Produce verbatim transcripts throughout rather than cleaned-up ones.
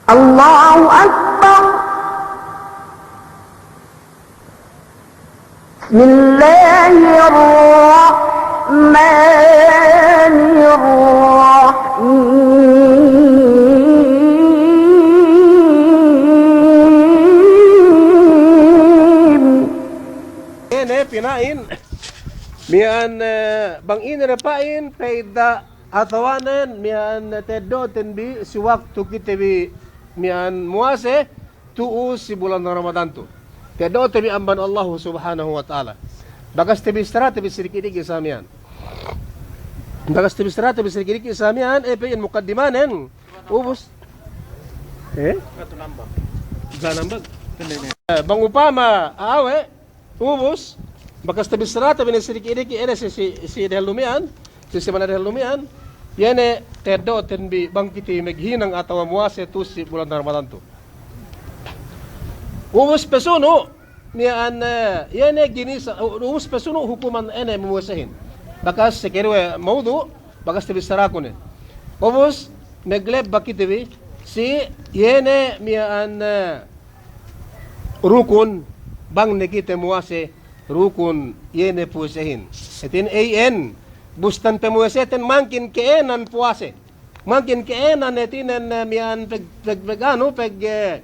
الله أكبر. بسم الله الرحمن الرحيم. Ine pina'in, miya'an, eh, bang ine ne pa'in, pa'idda atawanen miya'an teddo'ten bi si waktu kite bi miya'an muwase tu'u si bulan Ramadan tu. Teddo'te bi amban Allahu Subhanahu wa Ta'ala. Bakas tabissarate bi si diki'-diki' sa miya'an. Bakas tabissarate bi si diki'-diki' sa miya'an, eh, pa'in mukaddimanen. Ubus. Eh? Ga' nambag. Eh, bang upama, awe', ubus, bakas tabissarate bi ne si diki'-diki' ine si, si, si dehellu miya'an, si, si mana dehellu miya'an, iye ne teddo'ten bi bang kite maghinang atawa muwase tu'u si bulan Ramadan tu. Ubus pasunu', miya'an, eh, iye ne ginisa, u-, ubus pasunu' hukuman ine muwasehin. Bakas si kaduwe mawdu', bakas tabissaraku ne. Ubus, maglebba kite bi, si iye ne miya'an, eh, rukun, bang ne kite muwase, rukun iye ne puwasehin. Hātinen iyan, bustan pamuwaseten mangkin ka'ēnan puwase. Mangkin ka'ēnan hātinen, eh, miya'an pag-, pag-, pag-, anu, pag-, eh,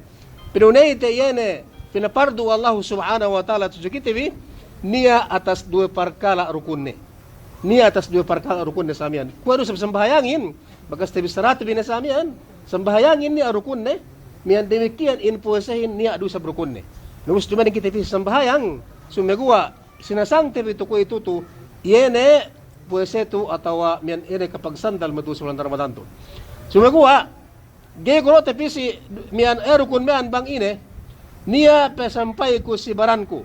pinunayte iye ne, pinapardu Allahu Subhanahu wa Ta'ala tudju kite bi, niya' atas duwe parkala' rukunne. Niya' atas duwe parkala' rukunne sa miya'an. Kuwe' du isab sambahayangin, bakas tabissarate bi ne sa miya'an, sambahayangin niya' rukunne, miya'an damikkiyan in puwasehin niya' du isab rukunne. Ubus duma'in kite bi sambahayang, sumeguwa' sinasangte bi tu kuwe'itu tu, iye ne puwase tu atawa miya'an iye ne kapagsandal me' tu si bulan Ramadan tu. Sumeguwa', ga'i ku lo'te pī si miya'an, eh, rukun miya'an bang ine, niya' pasampayku si baranku.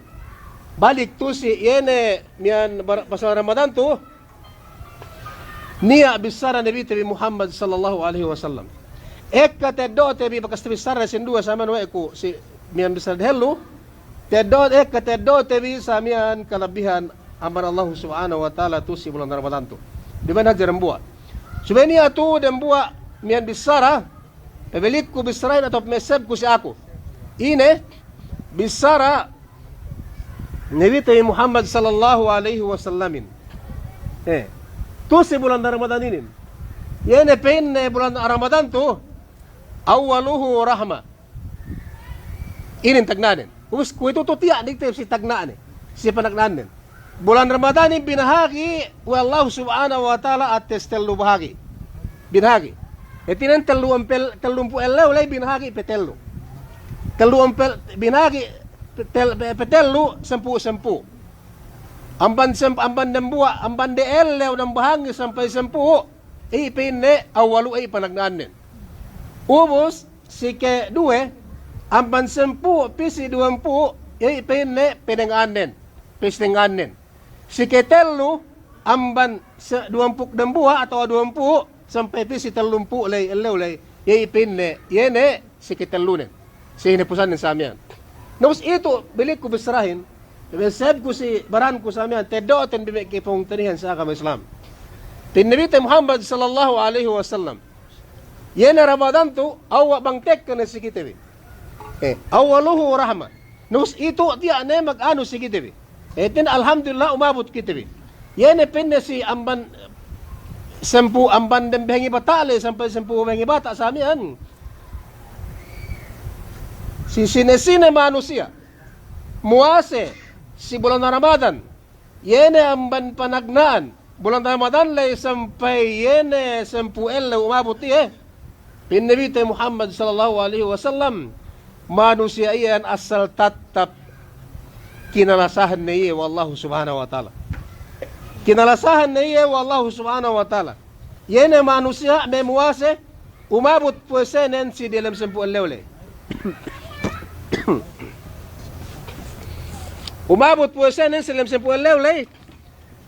Balik tu si iye ne miya'an bar-, pasal Ramadan tu, niya' bissara Nabite bi Muhammad sallallahu alaihi wasallam. Ekka teddo'te bi bakas tabissara sinduwe sa miya'an we' ku si miya'an bissara dehellu, teddo', ekka teddo'te bi sa miya'an kalabbihan amban Allahu Subhanahu wa Ta'ala tu si bulan Ramadan tu. Duma'in hadja dambuwa'. Subey niya' tu dambuwa' miya'an bissara, pabalikku bissarahin atawa pamessebku si aku. Ine, bissara Nabite bi Muhammad sallallahu alaihi wasallamin. Eh, tu si bulan Ramadan inin. Iye ne pa'inne bulan Ramadan tu, awwaluhu rahma. Inin tagna'nen. Ubus kuwe'itu tu tiya' ne kite si tagna'ne, si panagna'nen. Bulan Ramadanin binahagi' we' Allahu Subhanahu wa Ta'ala atas tellu bahagi'. Binahagi'. Hātinen tellu ampel, tellumpū' ellew ley binahagi' pe tellu. Tellu ampel, binahagi' pe tel-, pe, pe tellu, sampū'-sampū'. Amban sem-, amban dambuwa', amban de ellew dambahangi sampay sampū', iye pa'inne awwalu, iye panagna'nen. Ubus, si kaduwe, amban sampū' pī si duwempū', iye pa'inne padenga'nen, pastenga'nen. Si katellu, amban se-, duwempū' dambuwa' atawa duwempū', sampay pī si tellumpū' ley, ellew ley, iye pa'inne, iye ne si katellunen. Si hinapusannen sa miya'an. Na ubus itu, balikku bissarahin, pamessebku si baranku sa miya'an, teddo'ten bi me' kapungtina'ihan si agama Islam. Pa'in Nabite Muhammad sallallahu alaihi wasallam, iye ne Ramadan tu, awwa' bang tekka ne si kite bi. Eh, awwaluhu rahma. Na ubus itu tiya' ne maganu si kite bi. Hātinen alhamdulillah umabut kite bi. Iye ne pa'inne si amban sampū', amban dem bahangi bata' ley sampay sampū' bahangi bata' sa miya'an. Si sine-sine manusiya' muwase si bulan Ramadan, iye ne amban panagna'an bulan Ramadan ley sampay iye ne sampū' ellew umabut iye, pa'in Nabite Muhammad sallallahu alaihi wasallam, manusiya' iyan asal tattap kinalasahan ne iye we' Allahu Subhanahu wa Ta'ala. Kinalasahan ne iye we' Allahu Subhanahu wa Ta'ala. Iye ne manusiya' me' muwase, umabut puwasenen si diyalem sampū' ellew ley. Umabut puwasenen si diyalem sampū' ellew ley.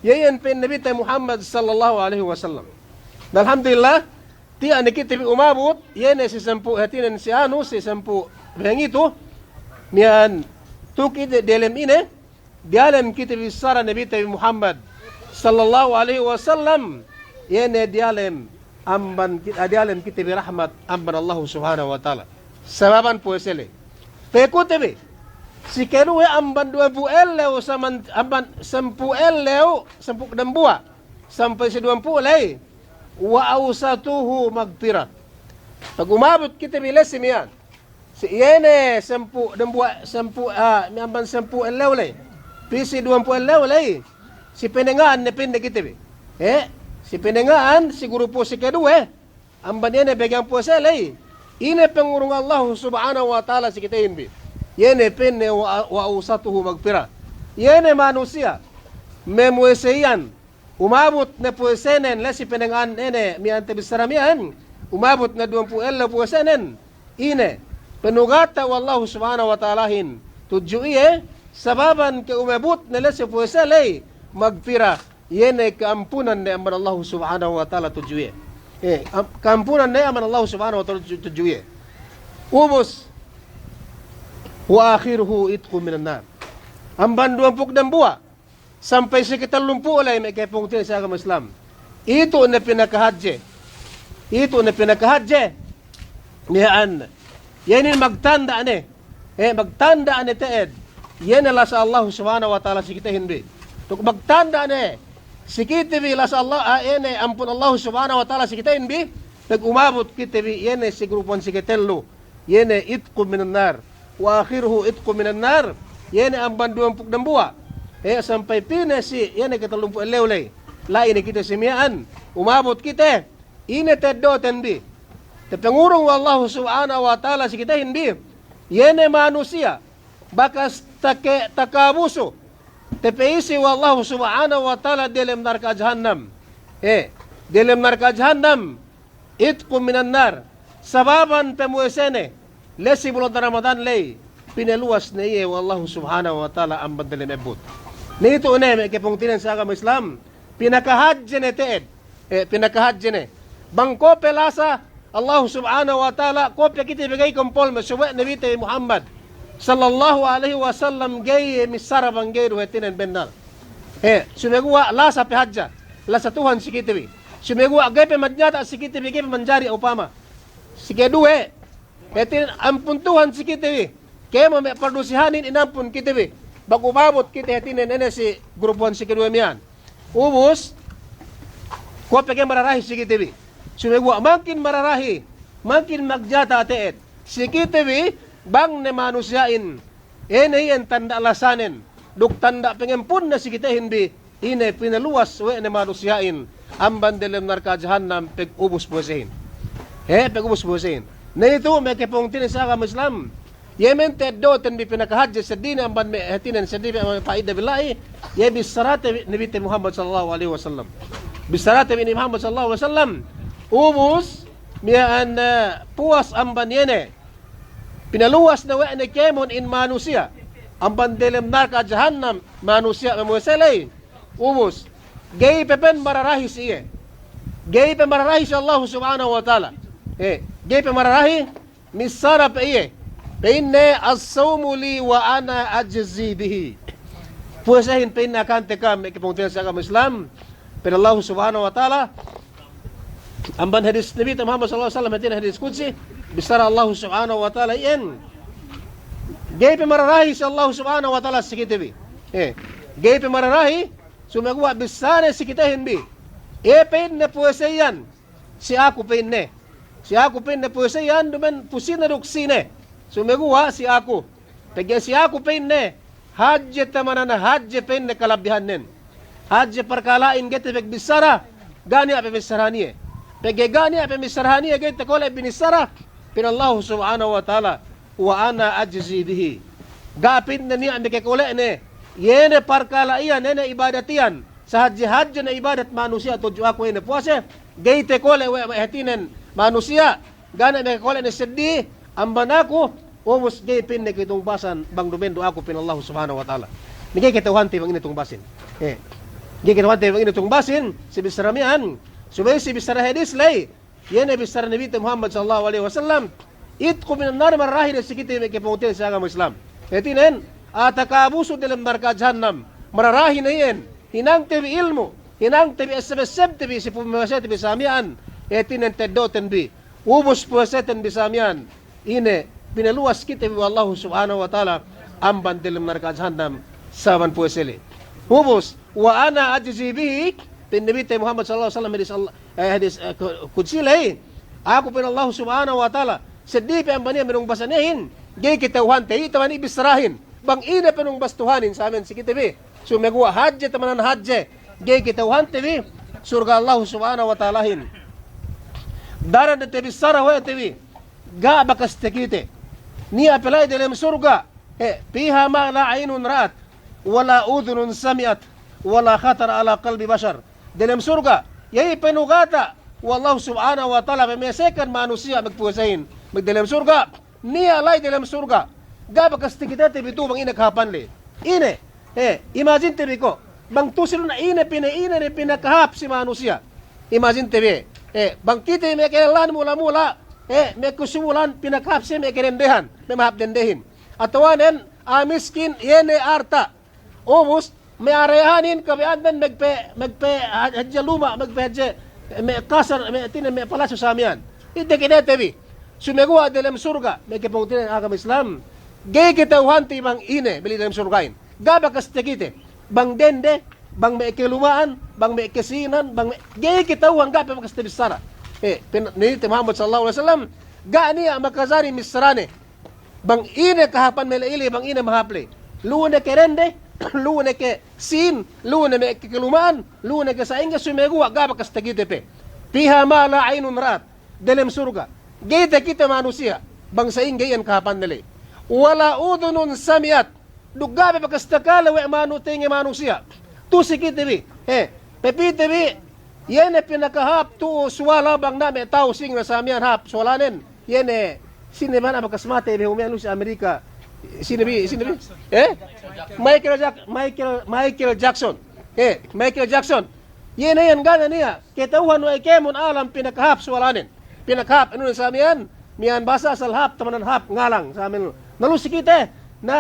Iye iyan pa'in Nabite Muhammad sallallahu alaihi wasallam. Na alhamdulillah, tiya' ne kite bi umabut, iye ne si sampū', hātinen si anu, si sampū' bahangi tu, miya'an tu kite diyalem ine, diyalem kite bi bissara Nabite bi Muhammad sallallahu alaihi wasallam, iye ne diyalem amban ki-, ah, diyalem kite bi rahmat amban Allahu Subhanahu wa Ta'ala. Sababan puwase ley. Pekute bi. Si keduwe amban duwempū' ellew saman-, amban sampū' ellew, sampū' dambuwa'. Sampay si duwempū' ley. Wa awsatuhu maghfirah. Pag umabut kite bi ley si miya'an. Si iye ne sampū' dambuwa', sampū', ah, amban sampū' ellew ley. Pī si duwempū' ellew ley. Si pinanga'an ne pa'inne kite bi. Eh, si pinanga'an, si grupu si keduwe. Amban iye ne bagiyan puwase ley, ine pangurung Allahu Subhanahu wa Ta'ala si kitehin bi. Iye ne pa'inne wa, wa awsatuhu maghfirah. Iye ne manusiya' mamuwase iyan, umabut ne puwasenen, ley si pinanga'an ine miya'an tabissara miya'an, umabut ne duwempū' ellew puwasenen, ine, panugata we' Allahu Subhanahu wa Ta'alahin tudju iye, sababan ke umabut ne ley si puwase ley, maghfirah. Iye ne ka'ampunan ne amban Allahu Subhanahu wa Ta'ala tudju iye. Eh, am-, ka'ampunan ne amban Allahu Subhanahu wa Ta'ala tudju, tudju iye. Ubus, wa akhiruhu itqun minan nar. Amban duwempū' dambuwa', sampay si katellumpu' ley me' kapungtina'i si agama Islam. Itu ne pinakahadje. Itu ne pinakahadje. Miya'an. Iye ne magtanda' ne. Eh, magtanda' ne te'ed. Iye ne lasa Allahu Subhanahu wa Ta'ala si kitehin bi. Duk magtanda' ne si kite bi lasa Allah, ah, iye ne ampun Allahu Subhanahu wa Ta'ala si kitehin bi. Pag umabut kite bi, iye ne si grupuhan si katellu. Iye ne itqun minan nar. Wa akhiruhu itqun minan nar. Iye ne amban duwempū' dambuwa'. Eh, sampay pī ne si, iye ne katellumpu' ellew ley. La'i ne kite si miya'an. Umabut kite. Ine teddo'ten bi. Tapangurung we' Allahu Subhanahu wa Ta'ala si kitehin bi. Iye ne manusiya' bakas take-, takabusu. Tapa'isi we' Allahu Subhanahu wa Ta'ala diyalem narka' jahannam. Eh, diyalem narka' jahannam. Itqun minan nar. Sababan pamuwasene. Ley si bulan Ramadan ley. Pinaluwas ne iye we' Allahu Subhanahu wa Ta'ala amban diyalem ebbut. Na itu ne me' kapungtina'i si agama Islam. Pinakahadje ne te'ed. Eh, pinakahadje ne. Bang kope lasa Allahu Subhanahu wa Ta'ala, kope kite bi ga'i kompol me' subey Nabite Muhammad sallallahu alaihi wasallam ga'i missara bang ga'i du hātinen bennal. Eh, sumeguwa' lasa pe hadja, lasa Tuhan si kite bi. Sumeguwa' ga'i pe manyata' si kite bi, ga'i pe manjari upama. Si keduwe, hātinen ampun Tuhan si kite bi. Kēmon me' pardusihanin inampun kite bi. Bang umabut kite hātinen ine si grupuhan si keduwe miya'an. Ubus, kuwe' pe ga'i mararahi si kite bi. Sumeguwa' mangkin mararahi, mangkin magjata' te'ed si kite bi, bang ne manusiya'in, ine iyan tanda' lasanen, duk tanda' pangampunne si kitehin bi, ine pinaluwas we' ne manusiya'in amban diyalem narka' jahannam pag ubus puwasehin. He, pag ubus puwasehin. Na itu me' kapungtina'i si agama Islam. Iye men teddo'ten bi pinakahadje seddili amban me' hātinen seddili amban pa'ida bi la'i, iye bissarate bi Nabite Muhammad sallallahu alaihi wasallam. Bissarate bi Nabi Muhammad sallallahu alaihi wasallam. Ubus, miya'an, eh, puwas amban iye ne. Pinaluwas ne we' ne kēmon in manusiya'. Amban diyalem narka' jahannam manusiya' mamuwase ley. Ubus. Ga'i pe pen mararahi si iye. Ga'i pe mararahi si Allahu Subhanahu wa Ta'ala. Eh, ga'i pe mararahi, missara pe iye. Pa'inne, "As-sawmu li wa ana ajzi bihi." Puwasehin pa'inne akante ka'am, me' kapungtina'i si agama Islam. Pa'in Allahu Subhanahu wa Ta'ala, amban hadis Nabite Muhammad sallallahu alaihi wasallam, hātinen hadis qudsi, bissara Allahu Subhanahu wa Ta'ala iyan. Ga'i pe mararahi si Allahu Subhanahu wa Ta'ala si kite bi. Eh, ga'i pe mararahi, sumeguwa' bissāne si kitehin bi. Eh, pa'inne puwase iyan. Si aku pa'inne. Si aku pa'inne puwase iyan, duma'in pu sine duk sine. Sumeguwa' si aku. Pegge' si aku pa'inne, hadje tamanan hadje pa'inne kalabbihannen. Hadje parkala'in ga'i te pagbissara, ga' niya' pamissarahan iye. Pegge' ga' niya' pamissarahan iye, ga'i takole' binissara, pa'in Allahu Subhanahu wa Ta'ala, "Wa ana ajzi bihi." Ga' pa'inne niya' makakole' ne, iye ne parkala' iyan, iye ne ibadat iyan. Sahadje-hadje ne ibadat manusiya' tudju aku iye ne puwase, ga'i takole' we', we' hātinen manusiya', ga' ne makakole' ne seddili amban aku, ubus ga'i pa'inne katungbasan bang duma'in du aku pa'in Allahu Subhanahu wa Ta'ala. Ga'i kata'uhante bang ine tungbasin. Eh. Ga'i kata'uhante bang ine tungbasin, si bissara miya'an. Subey si bissara hadis ley. Iye ne bissara Nabite Muhammad sallallahu alaihi wasallam. Itqun minan nar, mararahi ne si kite me' kapungtina'i si agama Islam. Hātinen, a'a takabusu diyalem narka' jahannam. Mararahi ne iyan. Hinangte bi ilmu'. Hinangte bi esseb-essebte bi si puwasete bi sa miya'an. Hātinen teddo'ten bi. Ubus puwaseten bi sa miya'an. Ine, pinaluwas kite bi we' Allahu Subhanahu wa Ta'ala amban delem narka' jahannam sabab puwase le. Ubus, wa ana ajzi bihi, pa'in Nabite Muhammad sallallahu alaihi wasallam, hadis Allah, eh, hadis, eh, ku-, kudsi ley. Aku, pa'in Allahu Subhanahu wa Ta'ala, seddili pe amban iye penungbasnehin, ga'i kata'uhante, i' taman i' bissarahin. Bang ine penungbas Tuhanin, samiyan si kite bi. Sumeguwa' hadje tamanan hadje, ga'i kata'uhante bi surga' Allahu Subhanahu wa Ta'alahin. Daran de tabissara we' te bi, ga' bakas takite. Niya' pe la'i delem surga', he, fiha ma la aynun ra'at, wa la udhunun sami'at, wa la khatara ala qalbi bashar. Delem surga', iye penugata we' Allahu Subhanahu wa Ta'ala, pamasekan manusiya' magpuwasehin, magdelem surga'. Niya' la'i delem surga'. Ga' bakas takitete bi tu'u bang ine kahāpan le. Ine, eh, imagine te bi ko'. Bang tu'u si dunya ine pina-, ine ne pinakahāp si manusiya'. Imagine te bi, eh, bang kite me' kalellahan mula-mula, eh, me' kasubulan pinakahāp si me' kadendehan, me' mahāp dendehin. Atawanen, ah, miskin, iye ne arta'. Ubus, me' arayahanin kabaya'anden magpe-, magpe-, ha-, hadje luma', magpe-, hadje, me' kasar, me' tine, me' palasyu samiyan. Ite kite te bi. Sumeguwa' delem surga', me' kapungtina'ihan agama Islam. Ga'i kata'uhante bang ine, bili delem surga'in. Ga' bakas takite. Bang dende, bang me' kaluma'an, bang me' kasinan, bang me', ga'i kata'uhan, ga' pe bakas tabissara. Eh, pa'in Nabite Muhammad sallallahu alaihi wasallam, ga' niya' makajari missarane. Bang ine kahāpan me' la'i le, bang ine mahāp le. Lu'u ne ke dende, lu'u ne ke sīn, lu'u ne me' ke kaluma'an, lu'u ne ke sa'ingge, sumeguwa' ga' bakas takite pe. Fiha ma la aynun ra'at, delem surga'. Ga'i takite manusiya', bang sa'ingge iyan kahāpande le. Wa la udhunun sami'at, duk ga' pe bakas takale we' manu-, tenge manusiya'. Tu'u si kite bi, he, pepite bi, iye ne pinakahāp tu'u suwala bang na me' ta'u singel samiyan hāp suwalanen. Iye ne, sine bana bakas matey behu miya'an lu si Amerika. Sine bi, sine bi? Eh? Michael Jack-, Michael, Michael Jackson. Eh, Michael Jackson. Iye ne iyan ga' ne niya' kata'uhan we' kēmon alam pinakahāp suwalanen. Pinakahāp, anu ne samiyan, miya'an bahasa asal hāp, tamanan hāp, ngalang, samiyan. Na lu si kite, na,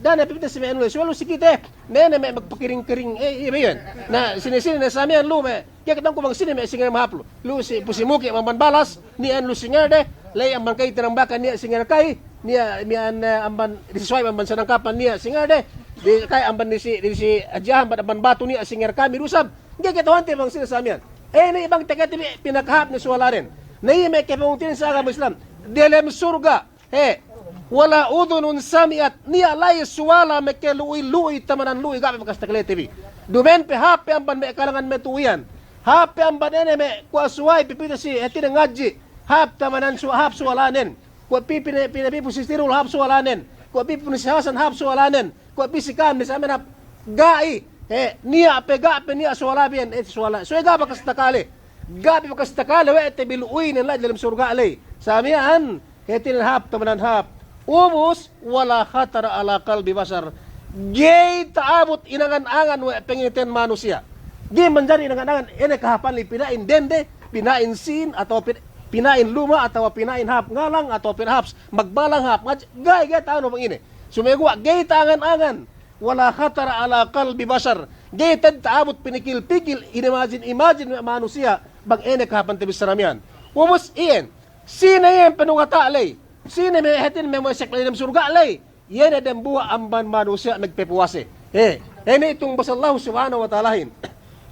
da'a ne pepite si me' anu le, suwe lu si kite, ne, ne me' magpakiring-kiring, eh, iye be iyan. Na, sine-sine ne samiyan lu me', Ga'i kata'uhanku bang sine me' singel mahāp lu. Lu si, pu si Muki' amban Balas, niya' lu singel de, la'i amban ka'i Tinambakan niya' singel ka'i, niya' miya'an, eh, amban disi Suwaib amban Sanangkapan niya' singel de, di ka'i amban disi, disi Hadji Ahmad amban Batu niya' singel kami du isab. Ga'i kata'uhante bang sine samiyan. Eh, ne bang takite bi pinakahāp ne suwalanen. Na iye me' kapungtina'ihan si agama Islam. Delem surga'. He, wa la udhunun sami'at, niya' la'i suwala makalu'uy-lu'uy, tamanan lu'uy, ga' pe bakas takalete bi. Duma'in pe hāp pe amban me' kalangan matu'u iyan. Hāp pe amban ine me' kuwe' suway pī, pī si, hātinen ngadji'. Hāp tamanan su-, hāp suwalanen. Kuwe' pī, pī ne, pī ne, pī pu si Tirul hāp suwalanen. Kuwe' pī pu si Hasan hāp suwalanen. Kuwe' pī si ka'am ne samiyan hāp. Ga'i, he, niya' pe, ga' pe niya' suwala bi iyan, eh, suwala. Suwe ga' bakas takale. Ga' pe bakas takale we' te bi lu'uynen la'i dalem surga' ley. Samiyan, hātinen hāp, tamanan hāp. Ubus, wa la khatara ala qalbi bashar. Ga'i ta'abut inangan-angan we' pangiten manusiya'. Ga'i manjari inangan-angan, ine kahāpan ley pina'in dende, pina'in sīn, atawa pin-, pina'in luma', atawa pina'in hāp ngalang, atawa pina'in hāp magbalang, hāp ngadji', ga'i, ga'i ta'anu bang ine. Sumeguwa' ga'i ta'angan-angan. Wa la khatara ala qalbi bashar. Ga'i te'ed ta'abut pinikil-pikil, inimajin-imajin we' manusiya' bang ine kahāpan tabissara miya'an. Ubus iyan, sine iyan penugata' ley? Sine me' hātinen me' masuk ley dem surga' ley? Iye ne dembuwa' amban manusiya' magpapuwase. He, ine itungbas Allahu Subhanahu wa Ta'alahin.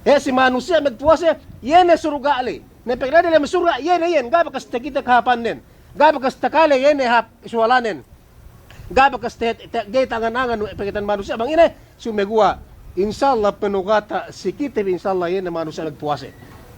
He, si manusiya' magpuwase, iye ne surga' ley. Ne pegge' la'i dem surga', iye ne iyan, ga' bakas takite kahāpannen. Ga' bakas takale iye ne hāp suwalanen. Ga' bakas te-, te-, ga'i ta'angan-angan we' pangiten manusiya' bang ine, sumeguwa', insya Allah penugata' si kite bi insya Allah iye ne manusiya' magpuwase.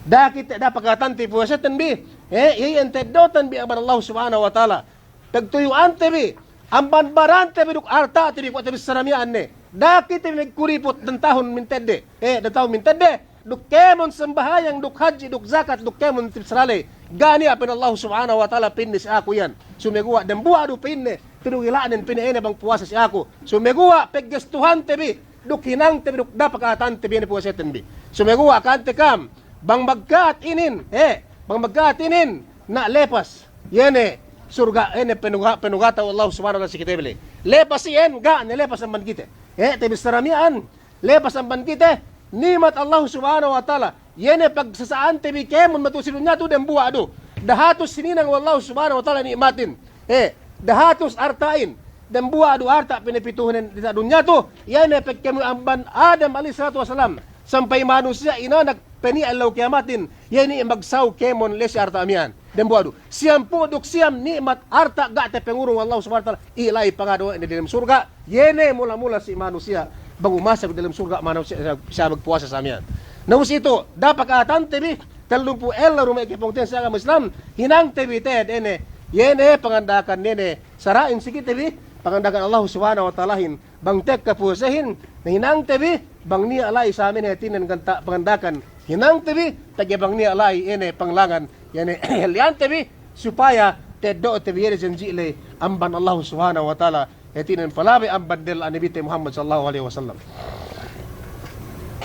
Da'a kite, da'a pagkahātante puwaseten bi, he, iye iyan teddo'ten bi amban Allahu Subhanahu wa Ta'ala. Pagtuyu'ante bi, amban barante bi duk arta'te bi kuwe' tabissara miya'an ne. Da'a kite bi magkuriput dan tahun mintedde, he, dan tahun mintedde. Duk kēmon sambahayang, duk hadji', duk jakat, duk kēmon tibissara ley. Ga' niya' pa'in Allahu Subhanahu wa Ta'ala pa'inne si aku iyan. Sumeguwa' dembuwa' du pa'inne, tinugila'nen pa'inne ine bang puwase si aku. Sumeguwa' paggastuhante bi, duk hinangte bi, duk da'a pagkahātante bi ine puwaseten bi. Sumeguwa' ka'ante ka'am, bang magkahāt inin, he, bang magkahāt inin, na lepas. Iye ne surga', iye ne penuga-, penugata' we' Allahu Subhanahu wa Ta'ala si kite bi ley. Lepas iyan, ga' ne lepas amban kite. He, tabissara miya'an, lepas amban kite, ni'mat Allahu Subhanahu wa Ta'ala. Iye ne pagsasa'ante bi kēmon matu'u si dunya tu dembuwa' du. Dahatus hininang we' Allahu Subhanahu wa Ta'ala ni'matin. He, dahatus arta'in, dambuwa' du arta' pinapituhunen diyata' dunya tu, iye ne pagkemon amban Adam alayhis salatu wassalam, sampay manusiya' inanak pe niya' ellew kiyamatin, iye ne magsaw kemon la'i si arta' miya'an. Dambuwa' du. Siyampū' duk siyam ni'mat arta' ga' tapangurung we' Allahu Subhanahu wa Ta'ala, iye la'i pangadu we' ne diyalem surga', iye ne mula-mula si manusiya', bang umasek diyalem surga' manusiya' siya magpuwasa sa miya'an. Na ubus itu, dapak atante bi, tellumpū' ellew du me' kapungtina'ihan si agama Islam, hinangte bi te'ed ine, iye ne panganda'akan iye ne, sara'in si kite bi, panganda'akan Allahu Subhanahu wa Ta'alahin, bang tekka puwasehin, na hinangte bi, bang niya' la'i sa miya'an hātinen ganta' panganda'akan, hinangte bi, pegge' bang niya' la'i ine panglangan, iye ne, halli'ante bi, supaya teddo'te bi iye ne janji' ley amban Allahu Subhanahu wa Ta'ala, hātinen palabey amban della' Nabite Muhammad sallallahu alayhi wasallam.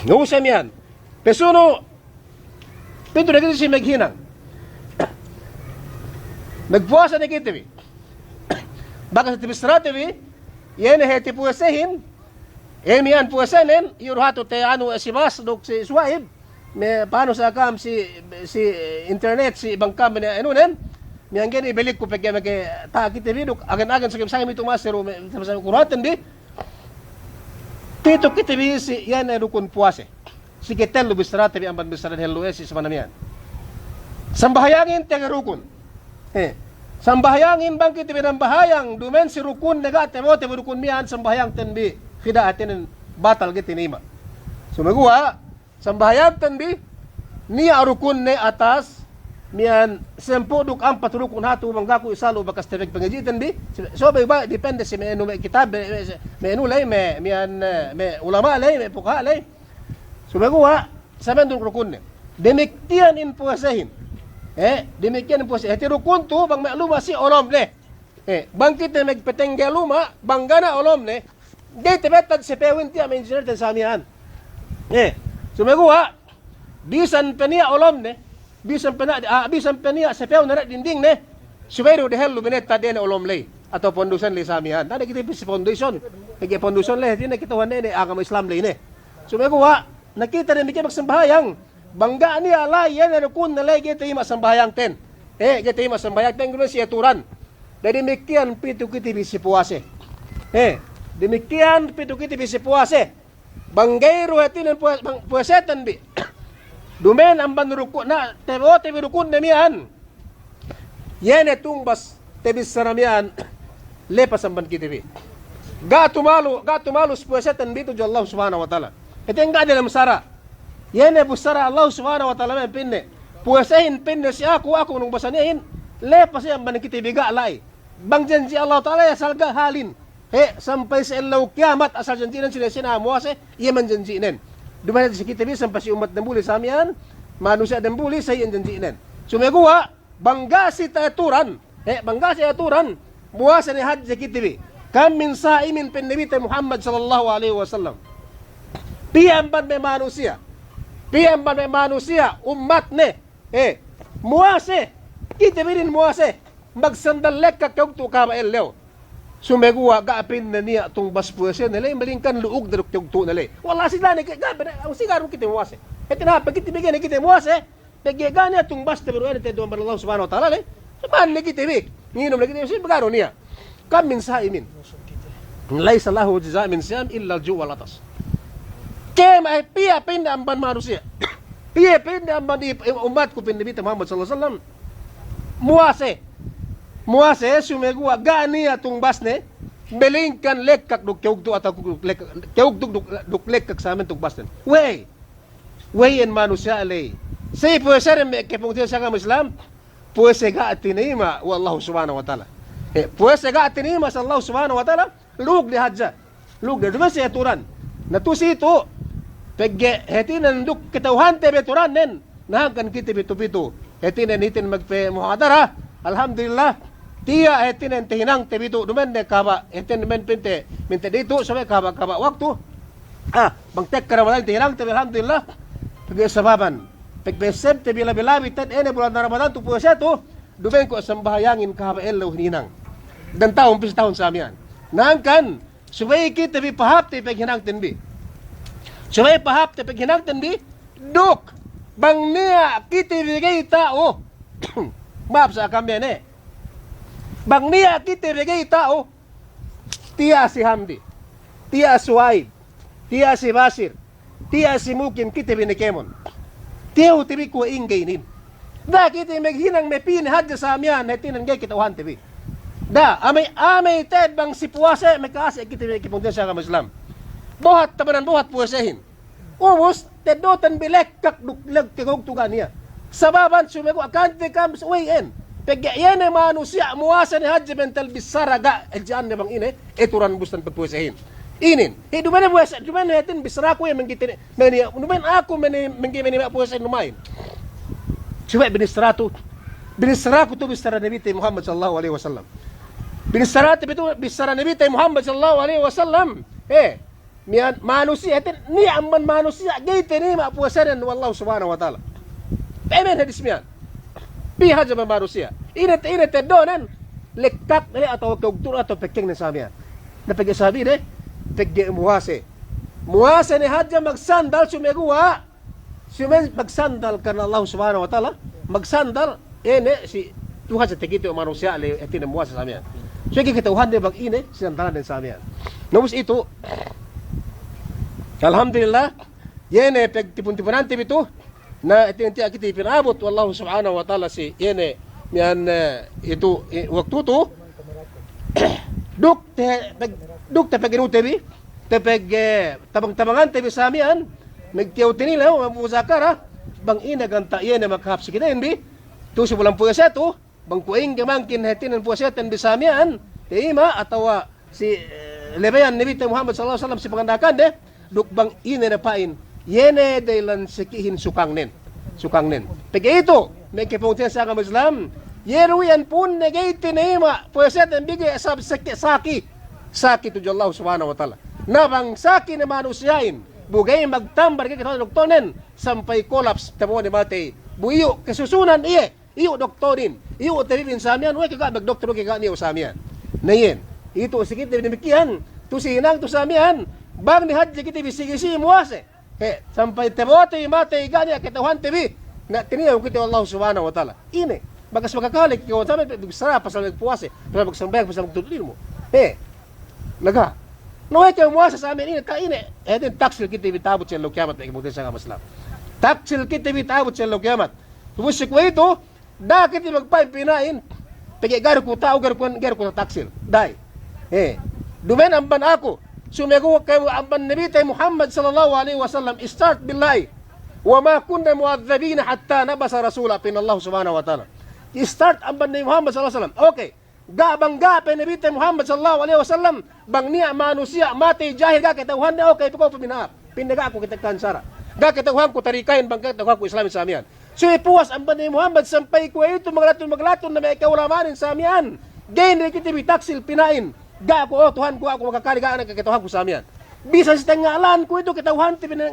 Ngu sa miya'an, pasunu', pitu ne kite si maghinang. Magpuwasa ne kite bi. Bakas te bissarate bi, iye ne hāti puwasehin, iye miya'an puwasenen, iyu' du hatu te anu si Bas duk si Suwaib, me' panu sa kam si, si internet, si bang kam me' anunen, miya'an ga'i ne ibalikku pegge' makata'a kite bi duk, agen-agen sangem-sangem itu masi du, me', sama-sama kuruhatan bi, pitu kite bi si, iye ne rukun puwase. Si katellu bissarate bi amban bissara dehellu e si sabana miya'an. Sambahayangin tege rukun. Eh. Sambahayangin bang kite bi nambahayang, dumen si rukunne ga' tabo'ote bi rukun miya'an sambahayangten bi. Kida' hātinen batal ga'i tinayima'. Sumeguwa', sambahayangten bi, niya' rukunne atas, miya'an sampū' duk ampat rukun hatu bang ga' ku isalu bakas tabeg pangadji'ten bi, so, so, be, be, depende si me' anu me' kitab, me', me', me' anu ley, me', miya'an, eh, me' ulama' ley, me' pukaha' ley. Sumeguwa', sampū' duk rukunne. Damikkiyan in puwasehin. Eh, damikkiyan in puwase. Hāti rukun tu bang me' luma' si olomne. Eh, bang kite magpatengge luma', bang ga' niya' olomne, ga'i tabetad sapewin tiya' me' engineer ten sa miya'an. Eh, sumeguwa', bisan pe niya' olomne, bisan pe niya', ah, bisan pe niya' sapewne dindingne, subey du dehellu binetad iye ne olom ley, atawa pondusen ley sa miya'an. Tane kite bi si pondusen, pegge' pondusen ley, hātinen kata'uhan ne, ne agama Islam ley ne. Sumeguwa', na kite damikkiyan magsambahayang, bang ga' niya' la'i iye ne rukunne ley ga'i tayima' sambahayangten. Eh, ga'i tayima' sambahayangten, gunu si aturan. Da'a damikkiyan pitu kite bi si puwase. Eh, damikkiyan pitu kite bi si puwase. Bang ga'i du hātinen puwa-, bang puwaseten bi. Dumen amban rukunne, tabo'ote bi rukunne miya'an. Iye ne tungbas tabissara miya'an, lepas amban kite bi. Ga' tumalu, ga' tumalus puwaseten bi tudju Allah Subhanahu wa Ta'ala. Hātinen ga' diyalem sara'. Iye ne bissara Allah Subhanahu wa Ta'ala miya'an pa'inne, puwasehin pa'inne si aku, aku nungbasan iyehin, lepas iye amban kite bi ga' la'i. Bang janji' Allah Ta'ala iye asal ga' halin. He, sampay si ellew kiyamat asal janji'nen sine-sine muwase, iye man janji'nen. Duma'in si kite bi sampay si ummat dambuli sa miya'an, manusiya' dambuli sa iyan janji'nen. Sumeguwa', bang ga' si ta'aturan, he, bang ga' si aturan, muwase ne hadja kite bi. Kam min sa'imin, pa'in Nabite Muhammad sallallahu alayhi wasallam. Piye amban me' manusiya', piye amban me' manusiya', ummatne, he, muwase, kite bi din muwase, magsandal lekkak ka'ugtu' kahaba' ellew. Sumeguwa' ga' pa'inne niya' tungbas puwasene ley, malingkan lu'ugde duk ka'ugtu'ne ley. Wallahi, si lane ke, ga' pa'inne, si ga' du kite muwase. Hātinen pe kite bi ga'i ne kite muwase, pegge' ga' niya' tungbas te bi du ine te du amban Allah Subhanahu wa Ta'ala ley. Ma'an ne kite bi, nginum ne kite bi, si ga' du niya'. Kam min sa'imin laysa lahu jaza' min siyam illa al-ju' wal 'atash. Kēmon, piye pa'inne amban manusiya', piye pa'inne amban i-, i-, ummatku, pa'in Nabite Muhammad sallallahu alayhi wasallam, muwase, muwase, sumeguwa' ga' niya' tungbasne, malingkan lekkak duk ka'ugtu' atawa duk lekkak, ka'ugtu' duk, duk lekkak samen tungbasne. We'ey? We'ey iyan manusiya' ley? Sa'i puwase dem me' kepungtina'ihan si agama Islam, puwase ga' tinayima' we' Allahu Subhanahu wa Ta'ala. He, puwase ga' tinayima' si Allahu Subhanahu wa Ta'ala, lu'ugde hadja. Lu'ugde, duma'in si aturan. Na tu'u si itu, pegge' hātinen duk kata'uhante bi aturannen, na hangkan kite bi tu'u pitu. Hātinen hātinen magpe muhadara, alhamdulillah, tiya' hātinen tahinangte bi tu'u, duma'in ne kahaba', hātinen duma'in pa'inte, minte di tu'u, subey kahaba', kahaba' waktu. Ah, bang tekka Ramadan tahinangte bi, alhamdulillah. Pegge' sababan, pegge' pa'essebte bi labi-labi te'ed ine bulan Ramadan tu puwase tu, duma'in kuwe' sambahayangin kahaba' ellew hininang. Dan tahun pī si tahun sa miya'an. Na hangkan, subey kite bi pahāpte paghinangten bi. Subey pahāpte paghinangten bi, duk bang niya' kite bi ga'i ta'u. Ma'ap sa kami ne. Bang niya' kite bi ga'i ta'u, tiya' si Hamdi, tiya' Suwaid, tiya' si Basir, tiya' si Mukim, kite bi ne kēmon. Tiya' te bi kuwe' ingge inin. Da'a kite maghinang me' pī ne hadja sa miya'an, hātinen ga'i kata'uhante bi. Da'a, amey, amey te'ed bang si puwase, me' ka'ase kite bi, kite bi pungtina'i si agama Islam. Bohat, tabanan bohat puwasehin. Ubus, teddoten bi lekkak duk lekkak hugtu ga' niya'. Sababan sumeguwa' kante kam we'en. Pegge' iye ne manusiya' muwase ne hadja bentel bissara ga' hadja'anne bang ine, aturan bustan pagpuwasehin. Inin, he' duma'in puwase, duma'in hātin bissaraku iye manggi tene, meni, duma'in aku meni, manggi meni puwasehin duma'in. Subey binissaratu, binissaraku tu bissara Nabite Muhammad sallallahu alaihi wasallam. Binissarate bi tu bissara Nabite Muhammad sallallahu alaihi wasallam. Eh, Miya'an manusiya', hātin niya' amban manusiya' ga'i tinayima' puwasenen we' Allahu Subhanahu wa Ta'ala. Pa'in hadis miya'an. Pī hadja amban manusiya'. Ine te, ine teddonen, lekkak ne le atawa ka'ugtunen atawa pekkengnen sa miya'an. Na pegge' sabab ine, pegge' muwase. Muwase ne hadja magsandal sumeguwa', sumeguwa' magsandal karna Allahu Subhanahu wa Ta'ala, magsandal Ine si Tuhan sa takite we' manusiya' le, hātinen muwase sa miya'an. Subey ga'i kata'uhande bang ine sinandalannen sa miya'an. Na ubus itu, alhamdulillah, iye ne pagtipun-tipunante bi tu, na hātinen tiya' kite pina'abut we' Allahu Subhanahu wa Ta'ala si iye ne miya'an, eh, itu, eh, waktu tu, duk te, pag-, duk te pag'inute bi, te pag-, eh, tabang-tabangante bi sa miya'an, magtiyaw tinilew, muzakara, bang ine ganta' iye ne makahāp si kitehin bi, tu si bulan puwase tu, bang kuwe' ingge mangkin hātinen puwaseten bi sa miya'an, tayima' atawa si, eh, lebeyan Nabite Muhammad sallallahu alaihi wasallam si panganda'akande, duk bang ine ne pa'in, iye ne dahilan sakihin sukangnen. Sukangnen. Pegge' itu, me' kapungtina'i si agama Islam, iye du iyan pu'unne ga'i tinayima' puwaseten bi ga'i sabab saki, saki. Saki tudju Allah Subhanahu wa Ta'ala. Na bang saki ne manusiya'in, bu ga'i magtamba ga'i kata'uhan doktornen, sampay kolaps, tabo'o ne matey. Bu iyu' kasusunan iye. Iyu' doktorin, iyu' tabibin sa miya'an, we' ke ga' magdoktor, we' ke ga' niya' sa miya'an. Na iyan, itu si kite bi damikkiyan, tu si hinang tu sa miya'an, bang ne hadja kite bi sigi-sigi muwase. He, sampay tabo'ote bi matey ga' niya' kata'uhante bi, na tinilew kite we' Allahu Subhanahu wa Ta'ala. Ine, bakas makakale kite we' sa miya'an, bissara pasal magpuwase, pasal magsambahayang, pasal magtuntut ilmu'. He, laga. Na we' ke muwase sa miya'an ine, ka ine, hātinen taksil kite bi ta'abut si ellew kiyamat, me' kapungtina'i si agama Islam. Taksil kite bi ta'abut si ellew kiyamat. Ubus si kuwe'itu, Da'a kite magpa'in pina'in, pegge' ga'i du ku ta'u, ga'i du ku, ga'i du ku tataksil. Da'a. Eh, duma'in amban aku, sumeguwa' ke amban Nabite Muhammad sallallahu alaihi wasallam, start billahi. Wa ma kunna mu'adhdhabina hatta nab'atha rasula, pa'in Allah Subhanahu wa Ta'ala. Start amban Nabi Muhammad sallallahu alaihi wasallam. Okay. Ga' bang ga' pe Nabite Muhammad sallallahu alaihi wasallam, bang niya' manusiya' matey jahil ga' kata'uhanne, okay, pegge' ku pina'ap. Pa'inne ga' ku katekkahan sara'. Ga' kata'uhanku tarikahin bang ga' kata'uhanku Islamin sa miya'an. Subey puwas amban Nabi Muhammad sampay kuwe'itu maglatun-maglatun ne me' ka'ulama'anin sa miya'an. Ga'i ne kite bi taksil pina'in. Ga' ku, o Tuhanku, ga' ku makakale, ga' ne kata'uhanku sa miya'an. Bisan si tengnga' lān kuwe'itu kata'uhante bi ne,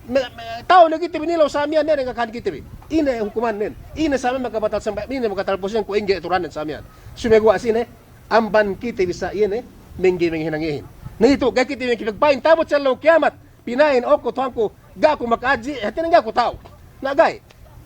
me', me', ta'u ne kite bi nilew sa miya'an, ne, ne ngakahan kite bi. Ine hukumannen. Ine sa miya'an makabatal sambahayang, ine makatalpusin kuwe' ingge aturannen sa miya'an. Sumeguwa' sine, amban kite bi sa iye ne, manggi manghinang iyehin. Na itu, ga'i kite bi manggi pagpa'in ta'abut si ellew kiyamat. Pina'in, o ku Tuhanku, ga' ku maka'adji', hātinen ga' ku ta'u. Na ga'i.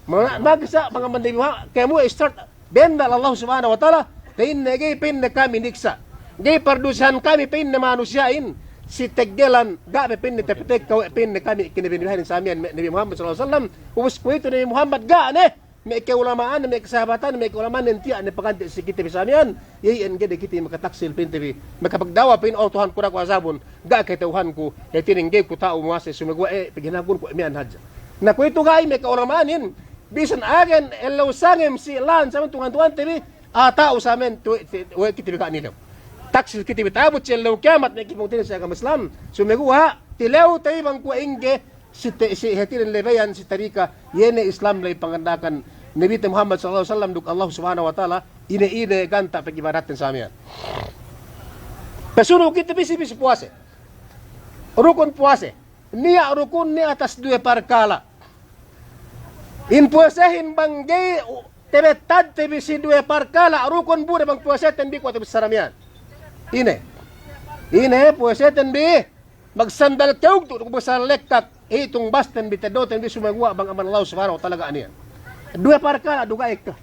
Ma-, magsa, bang amban Nabi Muhammad, kēmon start, bennal Allah Subhanahu wa Ta'ala, pa'inne ga'i, pa'inne kami niksa'. Ga'i pardusehan kami, pa'inne manusiya'in, si teggelan, ga' pe pa'inne tapatekka we' pa'inne kami kinabihan-bihanin sa miya'an me' Nabi Muhammad sallallahu alaihi wasallam, ubus kuwe'itu Nabi Muhammad ga' ne, me' ka'ulama'an, me' kasahabatan, me' ka'ulama'annen tiya' ne pagante' si kite bi sa miya'an, iye iyan ga'i de kite makataksil pa'inte bi, makapagda'wa pa'in, o Tuhanku, da'a ku azabun, ga' kata'uhanku, hātinen ga'i ku ta'u muwase, sumeguwa' e, paghinangkunku miya'an hadja. Na kuwe'itu ga'i me' ka'ulama'anin, bisan agen ellew sangem si lān sa miya'an tungan-tungante bi, a'a ta'u sa miya'an tu, tu, we' kite bi ga' nilew. Taksil kite bi ta'abut si ellew kiyamat me' kapungtina'i si agama Islam, sumeguwa' tilewte bi bang kuwe' ingge, si te-, si hātinen lebeyan si tarika, iye ne Islam ley panganda'akan Nabite Muhammad sallallahu alaihi wasallam duk Allah Subhanahu wa Ta'ala, ine-ine ganta' pagibadatten sa miya'an. Pasunu' kite bi si, bi si puwase. Rukun puwase. Niya' rukunne atas duwe parkala'. In puwasehin bang ga'i u-, tabettadte bi si duwe parkala' rukun, bu ne bang puwaseten bi kuwe' tabissara miya'an. Ine. Ine puwaseten bi. Magsandal ka'ugtu', duk magsandal lekkak, itung basten bi, teddoten bi, sumeguwa' bang amban Allah Subhanahu wa Ta'ala ga' niya'. Duwe parkala' du ga' ekka.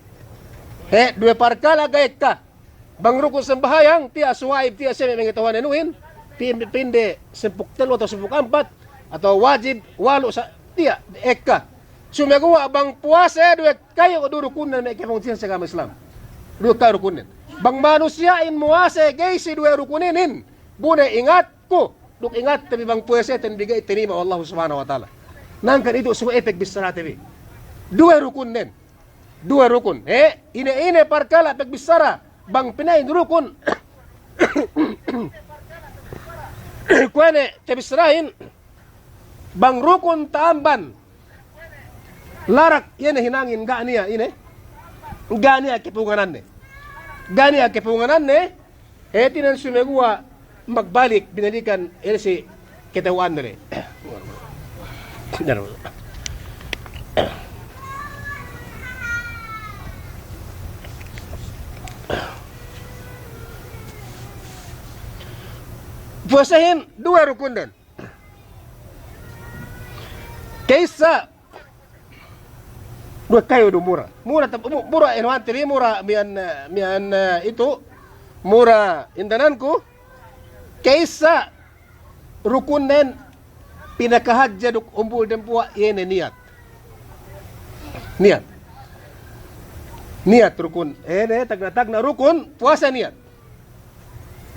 He, duwe parkala' ga' ekka. Bang rukun sambahayang, tiya' suwaib, tiya' siye me' mangatahuwan anuhin, pin-, pinde sampū' tellu atawa sampū' ampat, atawa wajib, walu' sa-, tiya', ekka. Sumeguwa' bang puwase duwe kayu du rukunnen me' kapungtina'ihan si agama Islam. Duwe kayu rukunnen. Bang manusiya'in muwase ga'i si duwe rukun inin, bu ne ingatku, duk ingatte bi bang puwaseten bi ga'i tinima' we' Allahu Subhanahu wa Ta'ala. Hangkan itu suwe' pagbissarate bi. Duwe rukunnen. Duwe rukun. He, ine-ine parkala' pagbissara, bang pina'in rukun. Kuwe' ne tabissarahin, bang rukun ta'amban larak, iye ne hinangin ga' niya', ine? Ga' niya' kapungananne. Ga' niya' kapungananne, hātinen sumeguwa' magbalik, binalikan, ine si katahu'anne le. Puwasehin duwe rukunnen. Ka'issa, duwe kayu du mura. Mura, mu-, mura, ine, ante bi mura, miya'an, eh, miya'an, eh, itu, mura indananku. Ka'issa rukunnen pinakahadje duk umbul dembuwa', iye ne niyat. Niyat. Niyat rukun. Iye ne tagna'-tagna' rukun puwase niyat.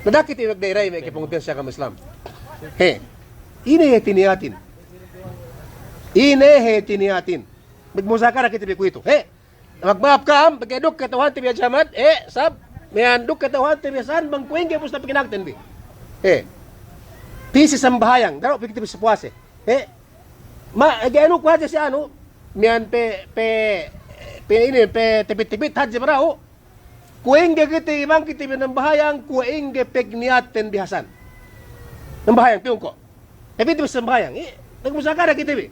Na da'a kite magda'ira'i me' kapungtina'ihan si agama Islam. He. Ine hāti niyatin? Ine hāti niyatin? Magmuzakara kite bi kuwe'itu. He. Magma'ap ka'am, pegge' duk kata'uhante bi hadja Ahmad, he, sab, miya'an duk kata'uhante bi sa'an bang kuwe' ingge puwas paghinangten bi. He. Pī si sambahayang, da'a du pī kite bi si puwase. He. Ma, ga'i anu ku hadja si anu, miya'an pe, pe, pe ine, pe tipit-tipit hadja bara'u. Kuwe' ingge kite bi bang kite bi nambahayang, kuwe' ingge pagniyatten bi hasan. Nambahayang, piyungko'. Tapi itu sambahayang, eh, nagmuzakara kite bi.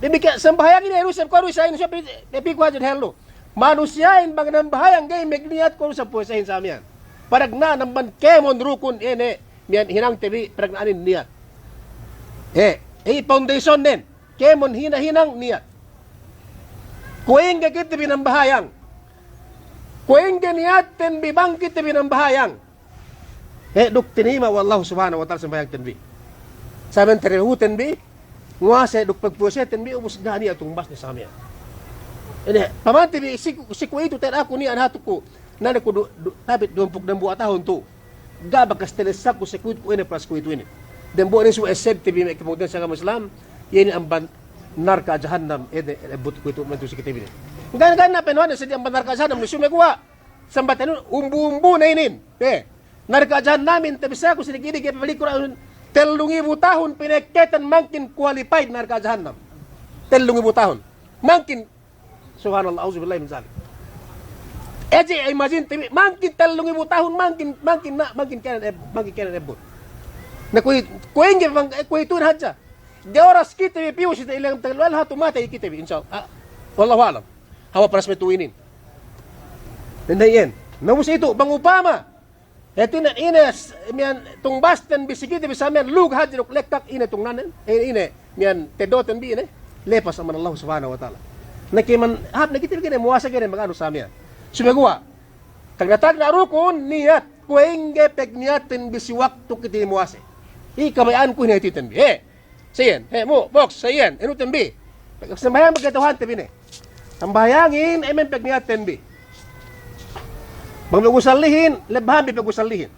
Damikkiyan sambahayang ine, du isab, kuwe' du isab, ine, isab, tapi kuwe' hadja dehellu. Manusiya'in bang nambahayang ga'i magniyat, kuwe' du isab puwasehin sa miya'an. Panagna'an amban kēmon rukun ine, miya'an hinangte bi, panagna'anin niyat. Eh, eh, foundationnen. Kēmon hina-hinang niyat. Kuwe' ingge kite bi nambahayang. Kuwe' ingge niyatten bi bang kite bi nambahayang. He, duk tinima' we' Allahu Subhanahu wa Ta'ala sambahayangten bi. Sa miya'an tarihuten bi, muwase duk pagpuwaseten bi, ubus ga' niya' tumbasne sa miya'an. Ine, pamante bi si ku-, si kuwe'itu te'ed aku niya' hatu ku, nane ku du-, du-, tapit duwempū' dambuwa' tahun tu. Ga' bakas talessa ku si kuwe'itu, kuwe' ine plus kuwe'itu ine. Dambuwa' ine su esebte bi me' kapungtina'ihan si agama Islam, iye ne amban narka' jahannam, ine, ebbut kuwe'itu mantu si kite bi ne. Ga', ga' ne pa'in ine, si amban narka' jahannam, ne sumeguwa'. Sambatan umbu-umbu ne inin. Eh, narka' jahannamin, tabissaraku si diki'-diki' pabalik Kur'an, tellu ngibu tahun pinekketan mangkin qualified narka' jahannam. Tellu ngibu tahun. Mangkin, subhanallah, a'udzubillahi min zalik. Eji, imagine, tabi, mangkin tellu ngibu tahun, mangkin, mangkin na, mangkin kēnan eb-, mangkin kēnan ebbut. Na kuwe', kuwe' ingge bang, eh, kuwe'itu hadja. Ga' oras kite bi piyu si te ilang tellu hatu matey kite bi, insya Allah. Ah, wallahu a'lam. Hawal panas me' tu'u inin. Dende iyan. Na ubus itu, bang upama hātinen ine s-, miya'an tungbasten bi si kite bi sa miya'an lug hadja duk lekkak ine tungnanen, eh, ine, miya'an tedoten bi ine, lepas amban Allah Subhanahu wa Ta'ala. Na kēmon hāp ne kite bi kēne muwase kēne maganu sa miya'an. Sumeguwa', tagna'-tagna' rukun niyat, kuwe' ingge pagniyatten bi si waktu kite muwase. Iye kabaya'anku ine hātiten bi. Eh, Sa iyan, he, mu, boks, sa iyan, anu ten bi. Sambahayang pagkata'uhante bi ne. Sambahayangin, emen pagniyatten bi. Bang pagusallihin, lebbahan bi pagusallihin.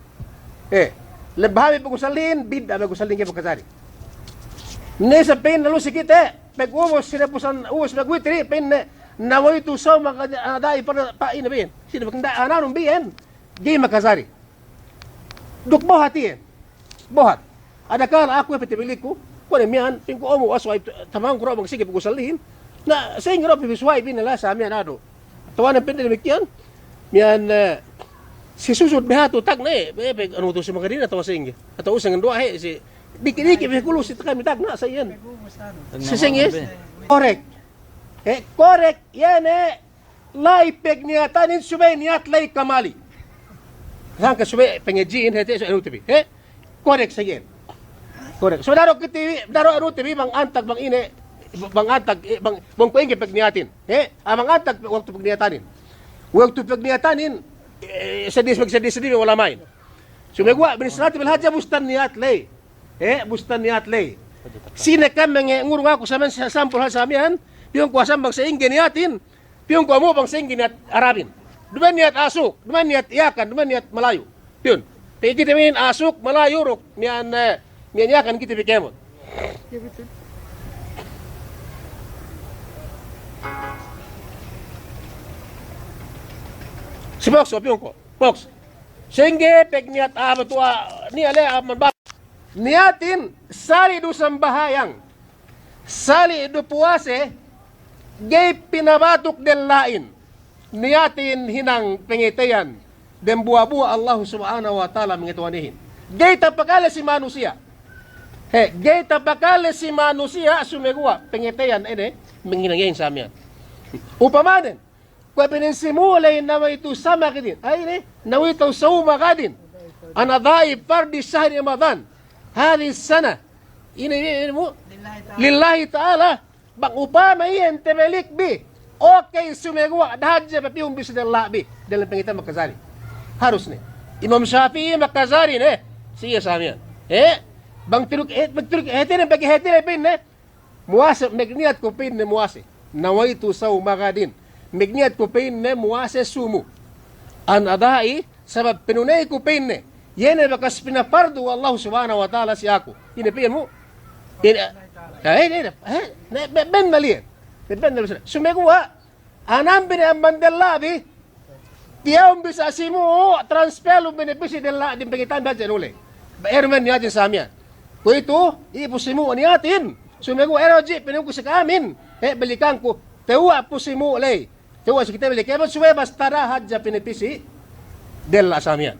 He, lebbahan bi pagusallihin, bidda' pagusallihin ke pakajari. Ne sa pa'in lalu si kite, pagubus, sine pusan, ubus magwitri, pa'inne, nawaitu sawma ghadin, ada'i pa, pa'inne pa'in. Sine pa'in, da, ananun bi'en, ga'i makajari. Duk bohat iyan. Bohat. Adakala aku hep te biliku, kuwe' ne miya'an, pa'inku omu aswa'ib, tamangku du bang sigi pagusallihin. Na, sa'ingge du pe bi suwa'ib inin la sa miya'an adu. Tawanen pa'in damikkiyan, miya'an, eh, si susud be hatu tagna', eh, be, be, anu tu si magadina atawa sa'ingge. Atawa usengan duwa he, si, diki'-diki' be kulu si takami tagna', sa iyan. Si sa'ingge. Korek. Eh, korek, iye ne, la'i pagniyatanin subey niyat la'i kamali. Hangkan subey pangadji'in hāti, subey anu te bi. He? Korek sa iyan. Korek. So, daru kite bi, daru anu te bi bang antag bang ine, bang antag, eh, bang, bang kuwe' ingge pagniyatin. He? Ah, bang antag waktu pagniyatanin. Waktu pagniyatanin, Eh, sedih, sedih, sedih ulama'in. Sumeguwa' binissalati bil hajja bustan niyat ley. Eh, bustan niyat ley. Sine kam menge ngurung aku samiyan sa-, sampul hal samiyan, piyun ku asam bang sa'ingge niyatin, piyun ku amu bang sa'ingge niyat Arabin. Duma'in niyat Asuk, duma'in niyat Yakan, duma'in niyat Malayu. Piyun. Pegge' kite minin Asuk, Malayu, duk miya'an, eh, miya'an Yakan kite bi kēmon. Si Pokso, piyun ku. Poks. Sa'ingge pegge' niyat apa tu'a, niya' le amban ba-, niyatin sali' du sambahayang, sali' du puwase, ga'i pinabatuk della'in. Niyatin hinang pangateyan dembuwa'-buwa' Allahu Subhanahu wa Ta'ala mangata'uhan ihin. Ga'i tapakale si manusiya'. He, ga'i tapakale si manusiya', sumeguwa' pangateyan ine, manghinang ihin samiyan. Upamanen, kuwe' pa'in si mu'min, nawaitu sawma ghadin. Ay, ine, nawaitu sawma ghadin. An ada'i fardi shahri Ramadan. Hadhihi sana. Ine, ine, ine mu? Lillahi ta'ala. Lillahi ta'ala. Bang upama iyan tabalik bi. Okey, sumeguwa' da'a hadja papiyun bi si della' bi. Dalem pangateyan makajari. Harus ne. Imam Shafi'i makajari ne. Si iye samiyan. Eh? Bang turuk, eh, bang turuk, hātinen, bang hātinen pa'inne. Muwase, magniyat ku pa'inne muwase. Nawaitu sawma ghadin. Magniyat ku pa'inne muwase sumu. An ada'i, sabab pinuney ku pa'inne. Iye ne bakas pinapardu we' Allahu Subhanahu wa Ta'ala si aku. Ine pa'in mu? Ine, eh, ine, ine, eh, ne, be-, bennal iyan. Be-, bennal iyan. Sumeguwa', anam bi ne amban della' bi, tiya' um bisa simu, transfer lu benepisi della' diyalem pangateyan bi hadja nule. Ba, iye du me' niyatin samiyan. Kuwe'itu, iye pu simu niyatin. Sumeguwa' iye du ji' pinungku si ka'amin. Eh, balikan ku, tewwa' pu simu ley. Tewwa' si kite bi ley kēmon subey basta da'a hadja pinepisi della' samiyan.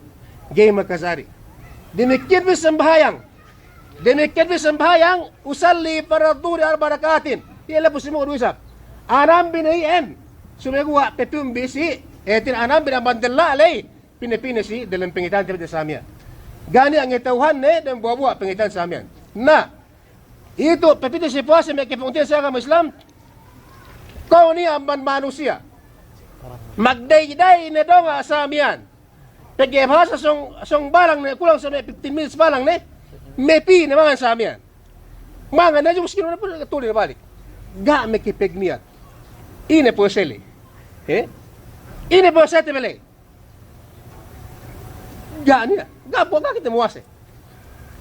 Ga'i makajari. Damikkiyan bi sambahayang. Damikkiyan bi sambahayang, usalli farda dhuhri arba'a raka'atin. Iye le pu simu du isab. Anam bi ne iyan. Sumeguwa' papiyun bi si, eh, tin anam bi ne amban della' ley. Pine-pine si dalem pangateyan te bi samiyan. Ga' niya' ngata'uhanne dembuwa'-buwa' pangateyan samiyan. Na, itu, papite si puwase me' kapungtina'ihan si agama Islam. Kuwe' niya' amban manusiya'. Magda'i-da'i ne donga' samiyan. Pegge' bahasa sōng, sōng balang ne, kulang sa me' fifteen minutes balang ne. Mapī ne mangan samiyan. Mangan ne, jus kinu ne, pun tuli ne balik. Ga' makapagniyat. Ine puwase ley? Eh? Ine puwasete bi ley? Ga' niya', ga' pu, ga' kite muwase.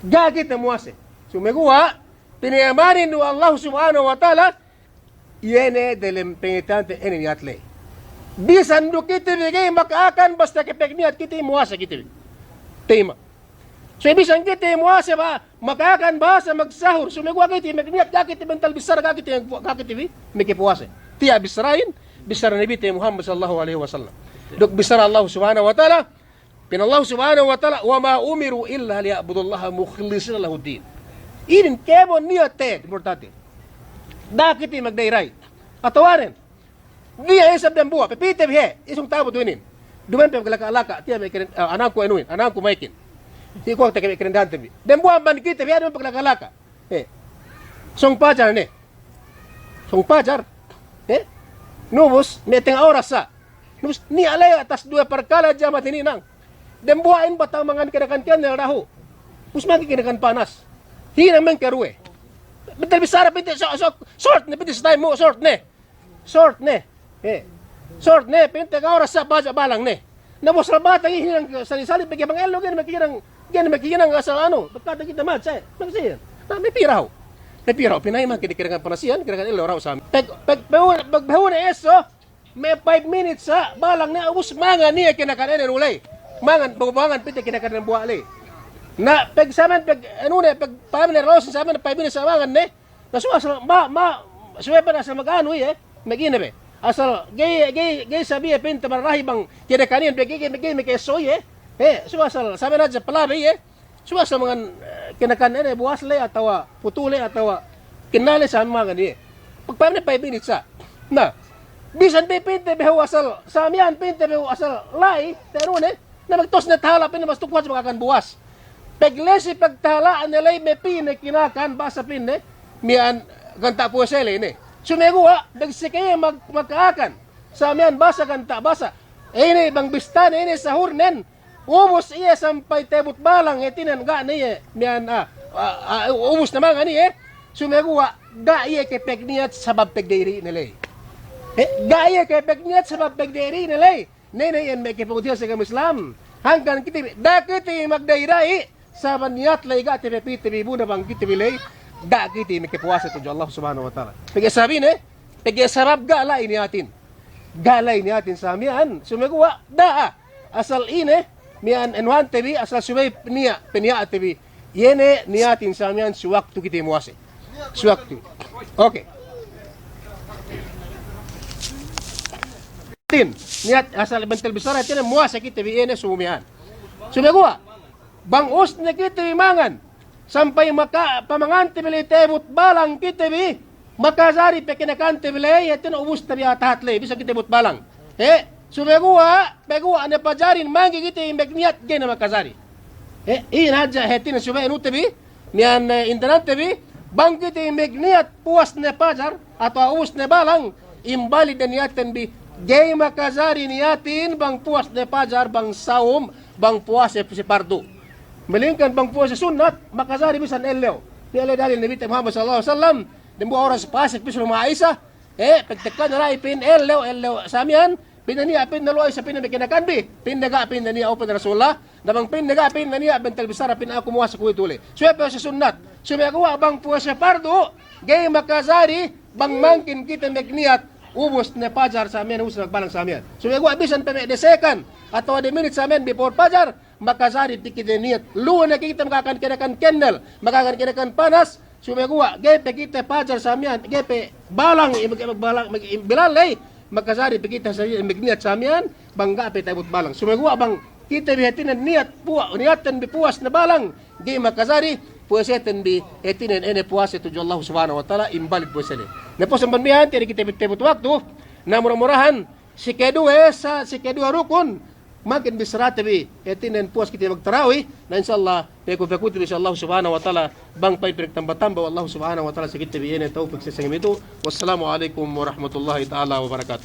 Ga' kite muwase. Sumeguwa', pinayamanin du Allah Subhanahu wa Ta'ala, iye ne dalem pangateyante ine niyat ley. Bisan du kite bi ga'i maka'akan, basta kapagniyat kite muwase kite bi. Tayma'. So, bisan kite muwase ba, maka'akan bahasa magsahur, sumeguwa' ga' kite magniyat, ga' kite bentel bissara, ga' kite, ga' kite bi makapuwase. Tiya' bissarahin, bissara Nabite Muhammad sallallahu alaihi wasallam. Duk bissara Allah Subhanahu wa Ta'ala, pa'in Allah Subhanahu wa Ta'ala, "Wa ma umiru illa liya'budullaha mukhlishina lahuddin." Inin kēmon niyatte, importante. Da'a kite magda'i-da'i. Atawanen, niya' isab dambuwa', papite bi he, isung ta'abut inin. Duma'in pe paglaka'-laka', tiya' me' keren, ah, ananku enuhin, ananku ma'ikin. Tiya' kuwe' te ke me' kerendahante bi. Dambuwa' amban kite bi, duma'in paglaka'-laka'. Eh. Sōng pajar ne. Sōng pajar. Eh. Nubus, me' tenga' oras sa'. Nubus, niya' ley atas duwe parkala' jama'a tininang. Dambuwa'in batang mangan kinakan kennel dahu'. Ubus mangan kinakan panas. Hinang me' karuwe. Bentel bissara pinte, so, so, short ne, pinte si time mu, short ne. Short ne. Eh. Short ne, pinte ka oras sa' baja' balang ne. Na bu asal batang iyan hinang sali'-sali' pegge' bang ellew ga'i ne makahinang, ga'i ne makahinang asal anu, pagkata kite mad sa', eh. Mad sa' iyan. Na, mapī dahu'. Mapī dahu', pina'in me' kinakan panas iyan, kinakan ellew dahu' sa'. Pag, pag, pag, pag, pag, pag, pag, pag, pag, me' five minutes sa', balang ne, ubus mangan iye kinakan ine nu ley. Mangan, bu mangan pinte kinakan dambuwa' ley. Na, pag sa' me', pag, anu ne, pag, five minutes, sa' me' five minutes sa' mangan ne. Na, subey asal, ma, ma, subey pe asal maganu iye, magine be. Asal, ga'i, ga'i, ga'i sabi iye pinte mararahi bang kinakan iyan, ga'i, ga'i, ga'i, ga'i, ga'i, so iye. Eh, subey asal, sa' me' hadja palabi iye. Subey asal mangan, eh, kinakan ine, buwas ley atawa putu ley atawa kennal ley sa' mangan iye. Pag five minutes, five minutes sa'. Na, bisan pe pinte behu asal, sa' miya'an pinte behu asal la'i, te anu ne, na magtos ne tahala' pinte mas tuku hadja makakan buwas. Paglesi pagtahala' ne ley mapī ne kinakan, basa pinte, miya'an ganta' puwase ley ne. Sumeguwa', pag si kaye mag-, maka'akan. Sa' miya'an basa ganta' basa. Ine bang bistane, ine sahurnen, ubus iye sampay tebut balang, hātinen ga' ne iye, miya'an, ah, ah, ah, ubus ne mangan iye, sumeguwa' ga' iye kepegniyat sabab pegdayri'ne ley. Eh, ga' iye kepegniyat sabab pegdayri'ne ley. Ne, ne, iyan me' kapungtina'ihan si agama Islam. Hangkan kite bi, da'a kite magdayri', sabab niyat ley ga' te bi, pite bi, bu ne bang kite bi ley, da'a kite makapuwase tudju Allah Subhanahu wa Ta'ala. Pegge' sabab ine, pegge' sabab ga' la'i niyatin. Ga' la'i niyatin sa miya'an, sumeguwa' da'a. Asal ine, miya'an anuhante bi, asal subey niya', peniya'te bi. Iye ne niyatin sa miya'an si waktu kite muwase. Si waktu. Oke. Tin, niyat asal bentel bissara, hātinen muwase kite bi iye ne sumeguwa' miya'an. Sumeguwa', bang ubus ne kite bi mangan, sampay maka-, pamangante bi ley tebut balang kite bi, makajari pe kinakante bi ley, hātinen ubus te bi atahat ley, bisan kite tebut balang. He, sumeguwa', peguwa' ne pajarin manggi kite bi magniyat ga'i ne makajari. He, ine hadja hātinen subey anute bi, miya'an, eh, intanante bi, bang kite bi magniyat puwas ne pajar, atawa ubus ne balang, imbalid ne niyaten bi, ga'i makajari niyatin bang puwas ne pajar, bang sawm, bang puwase si pardu. Melingkan bang puwase sunnat, makajari bisan ellew. Niya' ley dalil Nabite Muhammad sallallahu alaihi wasallam, dembuwa' oras pasek bi si luma' Aisha, eh, pagtekka ne la'i pa'in ellew, ellew sa miya'an, pa'in ne niya', pa'in ne luwal Aisha, pa'in ne me' kinakan bi, pa'in ne ga', pa'in ne niya', o pa'in Rasulullah, na bang pa'in ne ga', pa'in ne niya', bentel bissara pa'in aku muwase kuwe'itu ley. Subey puwase sunnat. Sumeguwa' bang puwase pardu, ga'i makajari, bang mangkin kite magniyat, ubus ne pajar sa miya'an, ubus ne magbalang sa miya'an. Sumeguwa' bisan pe me' de second, atawa de minute sa miya'an before pajar, makajari pe kite niyat. Lu'u ne kite makakan kinakan kennel, makakan kinakan panas, sumeguwa' ga'i pe kite pajar sa miya'an, ga'i pe balang, i-, i-, balang, i-, bilal ley, makajari pe kite sa miya'an, magniyat sa miya'an, bang ga' pe tebut balang. Sumeguwa' bang kite bi hātinen niyat puwa-, niyaten bi puwas ne balang, ga'i makajari, puwaseten bi hātinen ine puwase tudju Allah Subhanahu wa Ta'ala, imbalid puwase ley. Na puwas amban miya'an, tiya' ne kite bi tebut waktu, na mura-murahan, si keduwe sa, si keduwe rukun, mangkin bissarate bi, hātinen puwas kite magtarawi, na insya Allah, peku-pekutu bi si Allah Subhanahu wa Ta'ala, bang pa'in pinagtamba-tamba we' Allah Subhanahu wa Ta'ala si kite bi ine tawpik si sangem itu. Wassalamu alaikum warahmatullahi ta'ala wabarakatuh.